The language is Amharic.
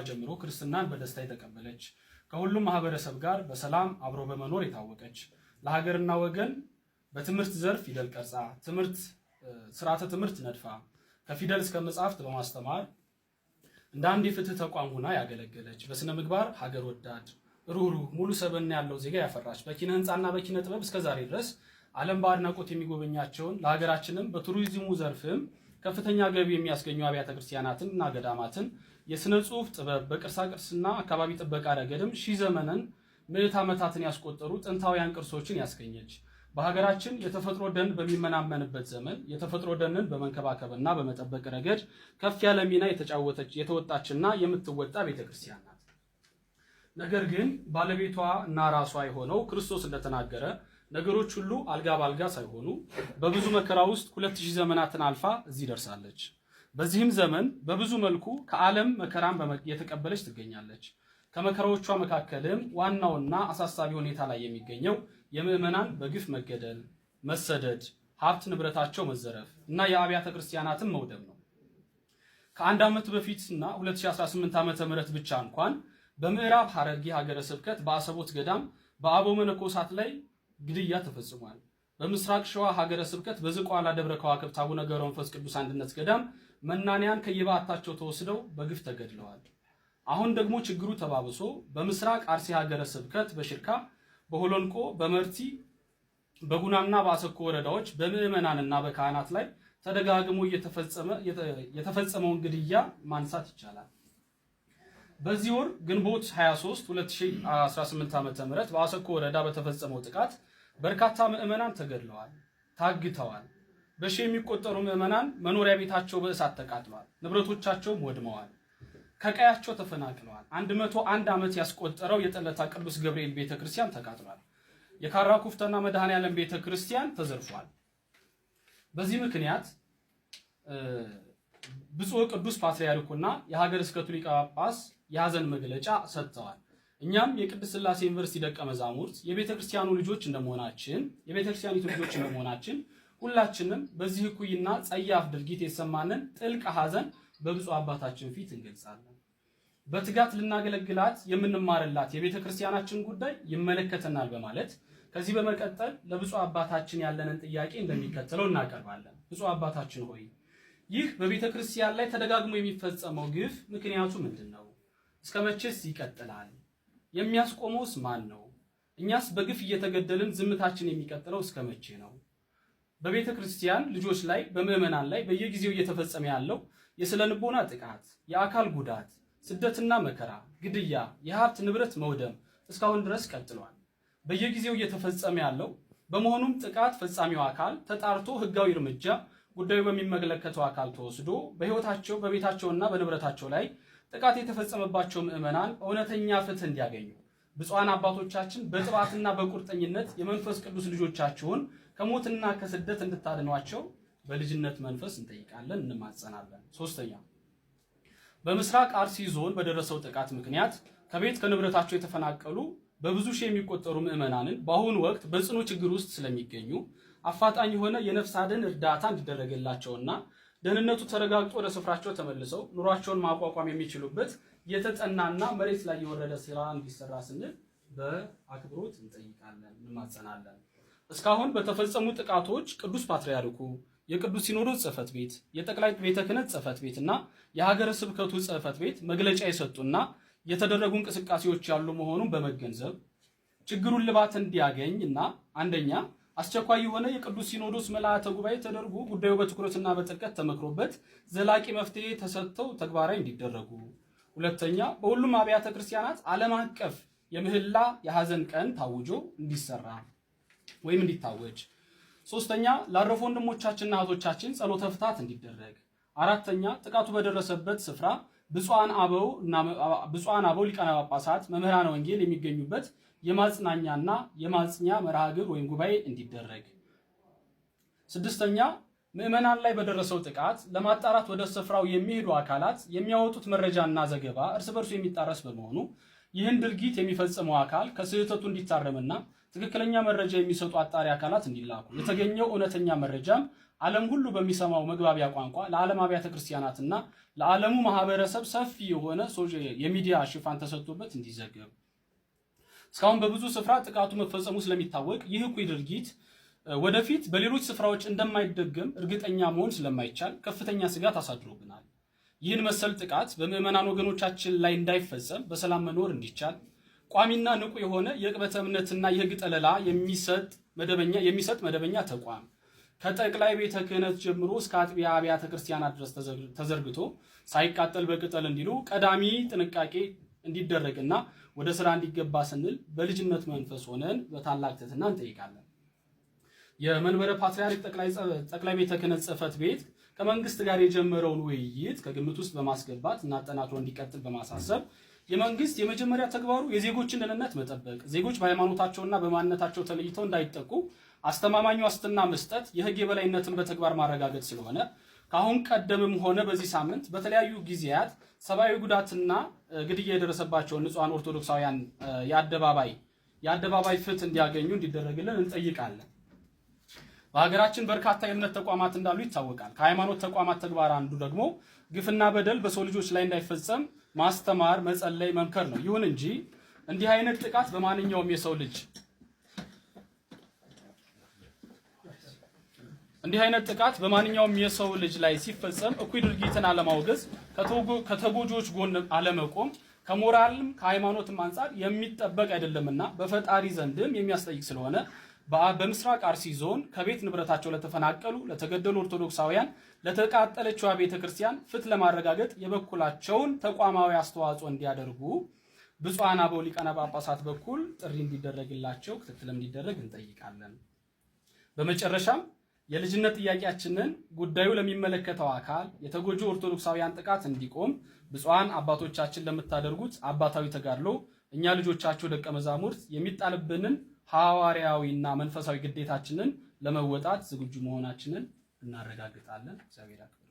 ጀምሮ ክርስትናን በደስታ የተቀበለች፣ ከሁሉም ማህበረሰብ ጋር በሰላም አብሮ በመኖር የታወቀች፣ ለሀገርና ወገን በትምህርት ዘርፍ ፊደል ቀርጻ፣ ትምህርት ስርዓተ ትምህርት ነድፋ፣ ከፊደል እስከ መጽሐፍት በማስተማር እንደ አንድ የፍትህ ተቋም ሆና ያገለገለች፣ በስነ ምግባር ሀገር ወዳድ፣ ሩህሩህ፣ ሙሉ ሰብዕና ያለው ዜጋ ያፈራች፣ በኪነ ህንፃና በኪነ ጥበብ እስከ ዛሬ ድረስ ዓለም በአድናቆት የሚጎበኛቸውን፣ ለሀገራችንም በቱሪዝሙ ዘርፍም ከፍተኛ ገቢ የሚያስገኙ አብያተ ክርስቲያናትን እና ገዳማትን፣ የስነ ጽሁፍ ጥበብ፣ በቅርሳ ቅርስና አካባቢ ጥበቃ ረገድም ሺህ ዘመንን ምዕት ዓመታትን ያስቆጠሩ ጥንታውያን ቅርሶችን ያስገኘች፣ በሀገራችን የተፈጥሮ ደን በሚመናመንበት ዘመን የተፈጥሮ ደንን በመንከባከብና በመጠበቅ ረገድ ከፍ ያለ ሚና የተጫወተች፣ የተወጣችና የምትወጣ ቤተክርስቲያን ናት። ነገር ግን ባለቤቷ እና ራሷ የሆነው ክርስቶስ እንደተናገረ ነገሮች ሁሉ አልጋ ባልጋ ሳይሆኑ በብዙ መከራ ውስጥ 2000 ዘመናትን አልፋ እዚህ ደርሳለች። በዚህም ዘመን በብዙ መልኩ ከዓለም መከራን የተቀበለች ትገኛለች። ከመከራዎቿ መካከልም ዋናውና አሳሳቢ ሁኔታ ላይ የሚገኘው የምዕመናን በግፍ መገደል፣ መሰደድ፣ ሀብት ንብረታቸው መዘረፍ እና የአብያተ ክርስቲያናትን መውደም ነው። ከአንድ ዓመት በፊትና 2018 ዓመተ ምህረት ብቻ እንኳን በምዕራብ ሐረርጌ ሀገረ ስብከት በአሰቦት ገዳም በአበው መነኮሳት ላይ ግድያ ተፈጽሟል። በምስራቅ ሸዋ ሀገረ ስብከት በዝቋላ ደብረ ከዋክብት አቡነ ገብረ መንፈስ ቅዱስ አንድነት ገዳም መናንያን ከየበዓታቸው ተወስደው በግፍ ተገድለዋል። አሁን ደግሞ ችግሩ ተባብሶ በምስራቅ አርሲ ሀገረ ስብከት በሽርካ፣ በሆሎንቆ፣ በመርቲ፣ በጉናና በአሰኮ ወረዳዎች በምዕመናንና በካህናት ላይ ተደጋግሞ የተፈጸመውን ግድያ ማንሳት ይቻላል። በዚህ ወር ግንቦት 23 2018 ዓ.ም በአሰኮ ወረዳ በተፈጸመው ጥቃት በርካታ ምዕመናን ተገድለዋል፣ ታግተዋል። በሺህ የሚቆጠሩ ምዕመናን መኖሪያ ቤታቸው በእሳት ተቃጥሏል፣ ንብረቶቻቸውም ወድመዋል፣ ከቀያቸው ተፈናቅለዋል። 101 ዓመት ያስቆጠረው የጠለታ ቅዱስ ገብርኤል ቤተክርስቲያን ተቃጥሏል። የካራ ኩፍተና መድኃኔዓለም ቤተክርስቲያን ተዘርፏል። በዚህ ምክንያት ብፁዕ ቅዱስ ፓትርያርኩና የሀገረ ስብከቱ ሊቀ ጳጳስ የሀዘን መግለጫ ሰጥተዋል። እኛም የቅድስት ሥላሴ ዩኒቨርሲቲ ደቀ መዛሙርት የቤተክርስቲያኑ ልጆች እንደመሆናችን የቤተክርስቲያኒቱ ልጆች እንደመሆናችን ሁላችንም በዚህ እኩይና ጸያፍ ድርጊት የተሰማንን ጥልቅ ሀዘን በብፁዕ አባታችን ፊት እንገልጻለን። በትጋት ልናገለግላት የምንማርላት የቤተክርስቲያናችን ጉዳይ ይመለከተናል በማለት ከዚህ በመቀጠል ለብፁዕ አባታችን ያለንን ጥያቄ እንደሚከተለው እናቀርባለን። ብፁዕ አባታችን ሆይ፣ ይህ በቤተ ክርስቲያን ላይ ተደጋግሞ የሚፈጸመው ግፍ ምክንያቱ ምንድን ነው? እስከ መቼስ ይቀጥላል? የሚያስቆመውስ ማን ነው? እኛስ በግፍ እየተገደልን ዝምታችን የሚቀጥለው እስከ መቼ ነው? በቤተ ክርስቲያን ልጆች ላይ፣ በምዕመናን ላይ በየጊዜው እየተፈጸመ ያለው የስነ ልቦና ጥቃት፣ የአካል ጉዳት፣ ስደትና መከራ፣ ግድያ፣ የሀብት ንብረት መውደም እስካሁን ድረስ ቀጥሏል። በየጊዜው እየተፈጸመ ያለው በመሆኑም ጥቃት ፈጻሚው አካል ተጣርቶ ሕጋዊ እርምጃ ጉዳዩ በሚመለከተው አካል ተወስዶ በሕይወታቸው፣ በቤታቸውና በንብረታቸው ላይ ጥቃት የተፈጸመባቸው ምዕመናን እውነተኛ ፍትህ እንዲያገኙ ብፁዓን አባቶቻችን በጥባትና በቁርጠኝነት የመንፈስ ቅዱስ ልጆቻችሁን ከሞትና ከስደት እንድታድኗቸው በልጅነት መንፈስ እንጠይቃለን፣ እንማጸናለን። ሶስተኛ፣ በምስራቅ አርሲ ዞን በደረሰው ጥቃት ምክንያት ከቤት ከንብረታቸው የተፈናቀሉ በብዙ ሺህ የሚቆጠሩ ምዕመናንን በአሁኑ ወቅት በጽኑ ችግር ውስጥ ስለሚገኙ አፋጣኝ የሆነ የነፍስ አድን እርዳታ እንዲደረግላቸውና ደህንነቱ ተረጋግጦ ወደ ስፍራቸው ተመልሰው ኑሯቸውን ማቋቋም የሚችሉበት የተጠናና መሬት ላይ የወረደ ስራ እንዲሰራ ስንል በአክብሮት እንጠይቃለን፣ እንማጸናለን። እስካሁን በተፈጸሙ ጥቃቶች ቅዱስ ፓትርያርኩ፣ የቅዱስ ሲኖዶስ ጽሕፈት ቤት፣ የጠቅላይ ቤተ ክህነት ጽሕፈት ቤት እና የሀገረ ስብከቱ ጽሕፈት ቤት መግለጫ የሰጡና የተደረጉ እንቅስቃሴዎች ያሉ መሆኑን በመገንዘብ ችግሩን ልባት እንዲያገኝ እና አንደኛ፣ አስቸኳይ የሆነ የቅዱስ ሲኖዶስ ምልዓተ ጉባኤ ተደርጎ ጉዳዩ በትኩረትና በጥልቀት ተመክሮበት ዘላቂ መፍትሄ ተሰጥተው ተግባራዊ እንዲደረጉ፣ ሁለተኛ፣ በሁሉም አብያተ ክርስቲያናት ዓለም አቀፍ የምህላ የሐዘን ቀን ታውጆ እንዲሰራ ወይም እንዲታወጅ፣ ሶስተኛ፣ ላረፉ ወንድሞቻችንና እህቶቻችን ጸሎተ ፍትሐት እንዲደረግ፣ አራተኛ፣ ጥቃቱ በደረሰበት ስፍራ ብፁዓን አበው ሊቃነ ጳጳሳት፣ መምህራነ ወንጌል የሚገኙበት የማጽናኛና የማጽኛ መርሃ ግብር ወይም ጉባኤ እንዲደረግ፣ ስድስተኛ፣ ምዕመናን ላይ በደረሰው ጥቃት ለማጣራት ወደ ስፍራው የሚሄዱ አካላት የሚያወጡት መረጃና ዘገባ እርስ በርሱ የሚጣረስ በመሆኑ ይህን ድርጊት የሚፈጽመው አካል ከስህተቱ እንዲታረምና ትክክለኛ መረጃ የሚሰጡ አጣሪ አካላት እንዲላኩ፣ የተገኘው እውነተኛ መረጃም ዓለም ሁሉ በሚሰማው መግባቢያ ቋንቋ ለዓለም አብያተ ክርስቲያናትና ለዓለሙ ማህበረሰብ ሰፊ የሆነ የሚዲያ ሽፋን ተሰጥቶበት እንዲዘገብ። እስካሁን በብዙ ስፍራ ጥቃቱ መፈጸሙ ስለሚታወቅ ይህ እኩይ ድርጊት ወደፊት በሌሎች ስፍራዎች እንደማይደገም እርግጠኛ መሆን ስለማይቻል ከፍተኛ ስጋት አሳድሮብናል። ይህን መሰል ጥቃት በምዕመናን ወገኖቻችን ላይ እንዳይፈጸም በሰላም መኖር እንዲቻል ቋሚና ንቁ የሆነ የዕቅበተ እምነትና የሕግ ጠለላ የሚሰጥ መደበኛ ተቋም ከጠቅላይ ቤተ ክህነት ጀምሮ እስከ አጥቢያ አብያተ ክርስቲያናት ድረስ ተዘርግቶ ሳይቃጠል በቅጠል እንዲሉ ቀዳሚ ጥንቃቄ እንዲደረግና ወደ ስራ እንዲገባ ስንል በልጅነት መንፈስ ሆነን በታላቅ ትህትና እንጠይቃለን። የመንበረ ፓትርያርክ ጠቅላይ ቤተ ክህነት ጽሕፈት ቤት ከመንግስት ጋር የጀመረውን ውይይት ከግምት ውስጥ በማስገባት እና አጠናክሮ እንዲቀጥል በማሳሰብ፣ የመንግስት የመጀመሪያ ተግባሩ የዜጎችን ደህንነት መጠበቅ፣ ዜጎች በሃይማኖታቸውና በማንነታቸው ተለይተው እንዳይጠቁ አስተማማኝ ዋስትና መስጠት፣ የህግ የበላይነትን በተግባር ማረጋገጥ ስለሆነ ከአሁን ቀደምም ሆነ በዚህ ሳምንት በተለያዩ ጊዜያት ሰብአዊ ጉዳትና ግድያ የደረሰባቸውን ንጹሐን ኦርቶዶክሳውያን የአደባባይ ፍትህ እንዲያገኙ እንዲደረግልን እንጠይቃለን። በሀገራችን በርካታ የእምነት ተቋማት እንዳሉ ይታወቃል። ከሃይማኖት ተቋማት ተግባር አንዱ ደግሞ ግፍና በደል በሰው ልጆች ላይ እንዳይፈጸም ማስተማር፣ መጸለይ፣ መምከር ነው። ይሁን እንጂ እንዲህ አይነት ጥቃት በማንኛውም የሰው ልጅ እንዲህ አይነት ጥቃት በማንኛውም የሰው ልጅ ላይ ሲፈጸም እኩይ ድርጊትን አለማውገዝ፣ ከተጎጂዎች ጎን አለመቆም ከሞራልም ከሃይማኖትም አንጻር የሚጠበቅ አይደለምና በፈጣሪ ዘንድም የሚያስጠይቅ ስለሆነ በምስራቅ አርሲ ዞን ከቤት ንብረታቸው ለተፈናቀሉ፣ ለተገደሉ ኦርቶዶክሳውያን፣ ለተቃጠለችዋ ቤተ ክርስቲያን ፍትህ ለማረጋገጥ የበኩላቸውን ተቋማዊ አስተዋጽኦ እንዲያደርጉ ብፁዓን አበው ሊቃነ ጳጳሳት በኩል ጥሪ እንዲደረግላቸው፣ ክትትልም እንዲደረግ እንጠይቃለን። በመጨረሻም የልጅነት ጥያቄያችንን ጉዳዩ ለሚመለከተው አካል፣ የተጎጂ ኦርቶዶክሳውያን ጥቃት እንዲቆም ብፁዓን አባቶቻችን ለምታደርጉት አባታዊ ተጋድሎ እኛ ልጆቻችሁ ደቀ መዛሙርት የሚጣልብንን ሐዋርያዊና መንፈሳዊ ግዴታችንን ለመወጣት ዝግጁ መሆናችንን እናረጋግጣለን። እግዚአብሔር ያክብርልን።